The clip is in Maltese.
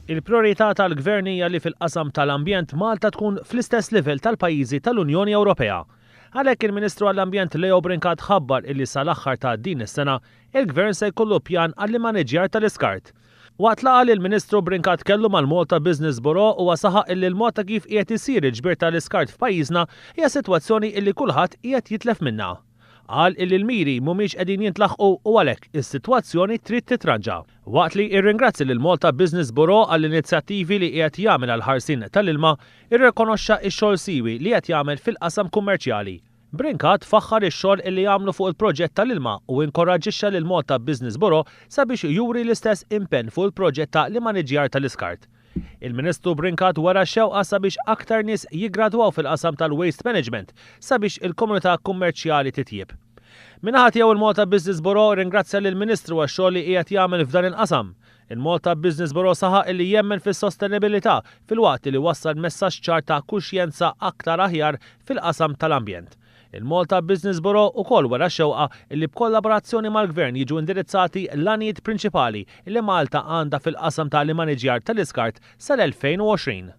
Il-prijorità tal-Gvern hija li fil-qasam tal-ambjent Malta tkun fl-istess livell tal-pajjiżi tal-Unjoni Ewropea. Għalhekk il-Ministru għall-Ambjent Leo Brincat ħabbar illi sal-aħħar ta' din is-sena il-Gvern se jkollu pjan għall-immaniġjar tal-iskart. Waqt laqgħa li l-Ministru Brincat kellu mal-Malta Business Bureau huwa saħaq illi l-mod ta' kif qiegħed isir il-ġbir tal-iskart f'pajjiżna hija sitwazzjoni illi kulħadd qiegħed jitlef minnha. Qal illi l-miri mhumiex qegħdin jintlaħqu u għalhekk is-sitwazzjoni trid titranġa. Waqt li irringrazzja lil Malta Business Bureau għall-inizjattivi li qiegħed jagħmel għall-ħarsien tal-ilma, irrikonoxxa x-xogħol siewi li qed jagħmel fil-qasam kummerċjali. Brincat faħħar ix-xogħol illi għamlu fuq il-proġett tal-ilma u inkoraġġixxa lil Malta Business Bureau sabiex juri l-istess impenn fuq il-proġett ta' l-immaniġjar tal-iskart. Il-Ministru Brincat wera x-xewqa sabiex aktar nies jiggradwaw fil-qasam tal-waste management sabiex il-komunità kummerċjali titjieb. Min-naħa tiegħu il-Malta Business Bureau rringrazzja lill-Ministru għax-xogħol li qiegħed jagħmel f'dan il-qasam. Il-Malta Business Bureau saħaq illi jemmen fis-sostenibilità filwaqt li wassal messaġġ ċar ta' kuxjenza aktar aħjar fil-qasam tal-ambjent. Il-Malta Business Bureau ukoll wera x-xewqa li b'kollaborazzjoni mal-Gvern jiġu indirizzati l-għanijiet prinċipali li Malta għandha fil-qasam ta' l-immaniġjar tal-iskart sal-2020.